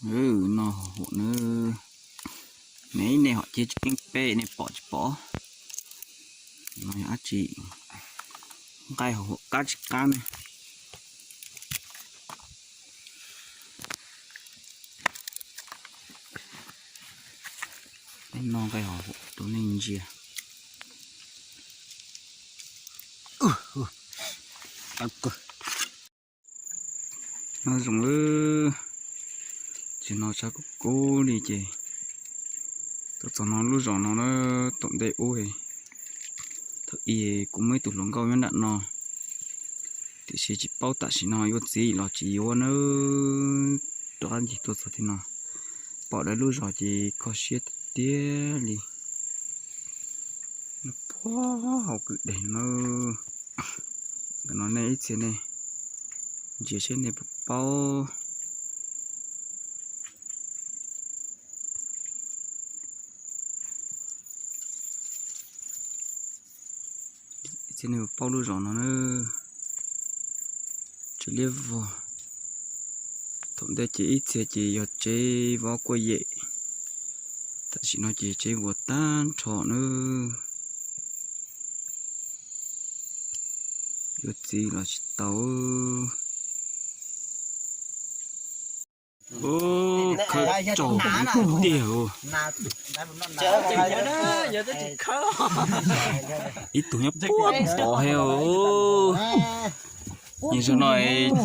Noj hauv huam na, nej, nej hom ces tsis keeb peb nej pom tsis pom. No yog dab tsi? Nqaij hauv huam qab tsis qab ne. Peb noj nqaij hauv huam rau nej ntsia. Nyob zoo, tsis no sab kub kub li ces tuaj txog no lub zos no na, tom ntej ub. Thaum ub kuv muaj ib tug hluas nkauj nyob nram no, tiam sis tsis paub tam sim no yuav txiv los tsis yuav na. Rov qab ncig tuaj txog tej no, pom lawv lub zos ces kho siab tiag tiag li. Puag hauv kwj deg no, ntawm no nej ib txhia nej ntsia seb nej puas paub. Ib txhia nej puas paub lub zos no na, tsev liab vog. Thaum ntej ces ib txhia ces yog tsev vov kuaj yem, tam sim no ces tsev vuas tag nrho na. Yuav txiv los tsis tau. Khawb tsaus tiag. Ib tug nyob puag tod he. Nyiaj zaum no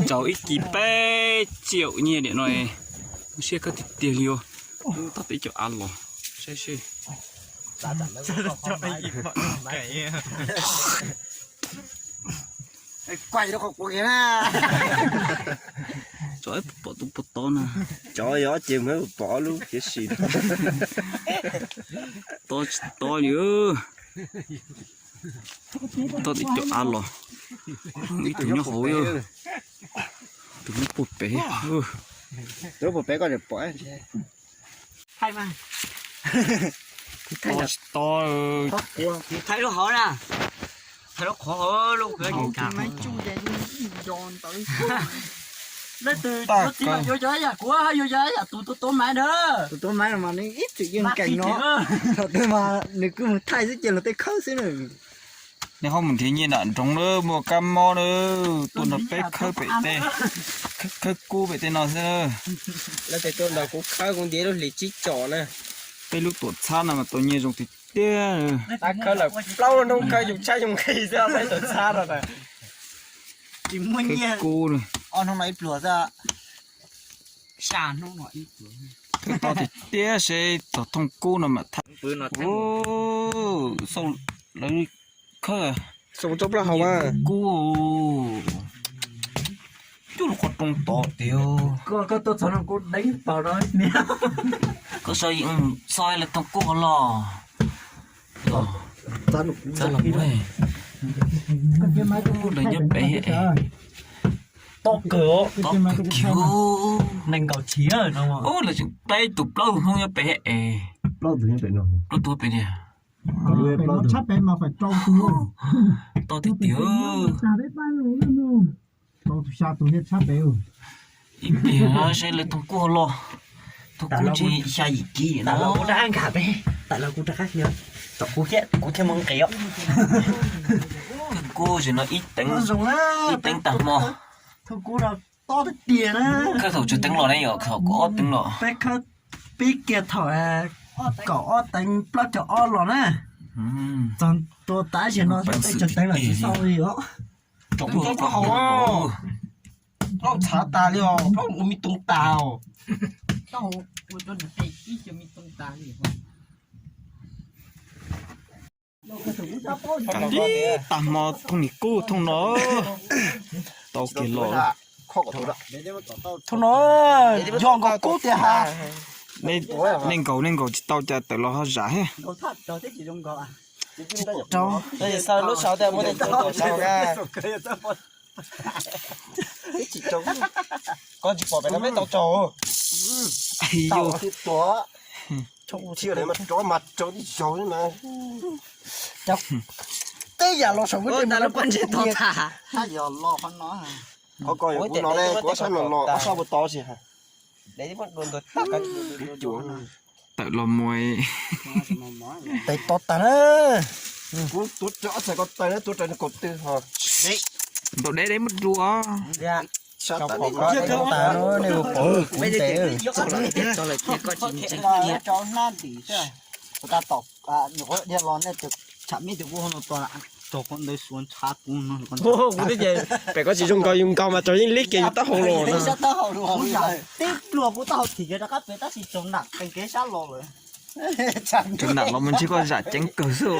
tsaus ib kis peb tsiaum nyiaj diam no, siab khawb tiag tiag li os. Tau peb caug av los saib seb. Tso pom tus puag tod na. Cov yog ces mus pom lub kiav si. Tod tsis tod li. Tod tim caum av los. Ib tug nyob hauv, tus nyob puag pem. Tus puag pem koj pom. Tod tsis tod. Thaij lub hauv na. Thaij lub qhov hauv lub. Leej twg yuav txiv mas yuav yog yam kuv, yuav yog yam tus tuav maiv na. Tus tuav maiv no mas nws ib txwm yeej keem no. Thaum twg mas nws kuj mus thaij xwb ces luag tej khawb xwb na. Nej ho mus nrhiav nyiaj nram nroog na, muaj kab mob na, tuaj nrog peb khawb pem tej, khawb kub pem tej no xwb. Lawv tias tuaj nrog kuv khawb kuv ntiav lub hlis tsib com na. Peb lub tuam txhab no mas tau nyiaj zoo tiag tiag. Tab khawb lawm plaub hnub khawb yoo tshab yoo nqi xwb peb tuam txhab no na. Tsis muaj nyiaj. Kub, ob hnub no ib pluag xwb. Khawb to tiag tiag seb txog thooj kub no mam thaij. Xauj lawv khawb, xauj plaub hau kub. Coj lub qhov rooj tod tiag. Koj tuaj txog no kuv deev paus no. Koj sawv yeej txog lawv thooj kub hauv los. Txog los, lawv nyob pem. Tob kawg, tob kawg kiag. Nees nkaum chiv no. Lawv tseem peb tus plaub tus hnub nyob pem es. Plaub tus nyob pem no. Plaub tus pem tiag. Tshab pem mas phải rau tus. Tob tiag tiag. Rau tus xya tus nyob tshab pem. Ib pliag seb lawv thooj kub los. Thooj kub tsis xya yim kib na. Tam los kuv rov qab nkag pem, tam los kuv rov qab, tom kuv thiab kuv thiaj mus nqis os. Thooj kub tam no ib teev, ib teev tag hmo. Thooj kub no tob tiag tiag na. Khawb thaum tsawg teev los ne, yog thaum kaum ob teev los? Peb khawb pib kiag thaum kaum ob teev plaub caug ob los na. Txog tua tav sim no peb tsawg teev los tsis xauj li os. Plaub txhav tas li os, plaub ua me tooj tas os. Tag li, tag hmo thooj ni kub thooj no tau kiag los. Thooj no yog nkaus kub tiag ha. Nej nkaus, nej nkaus tsis tau cas tawm los ho zam thiab. Koj tsis pom pem no peb tau tsaug. Thiaj li mas rov mas rau tib zaug mas. Tej yam los saum muab tej mas lawv poj ntseg tod tas. Qhov ko yog kuv no ne, kuv sab no los, kuv sab puas tod tsis ha. Tawm los mus. Tes to tag na. Kuv tuav rawv ob txhais ko taw na, tuav rawv kaum tw ho. Ntaus deb deb muab dua. Tag no nej ua pom kuv tes. Pem koj tsis zoo nkaus yus nkaus mas tsuas yeej lib kiag yus taub hau los no. Tib pluag kuv taub hau thim kiag rov qab pem tab sis tsaus nram qee kev sab los lawm. Tsaus nram los mus ntshe koj zam ceev kawg xwb.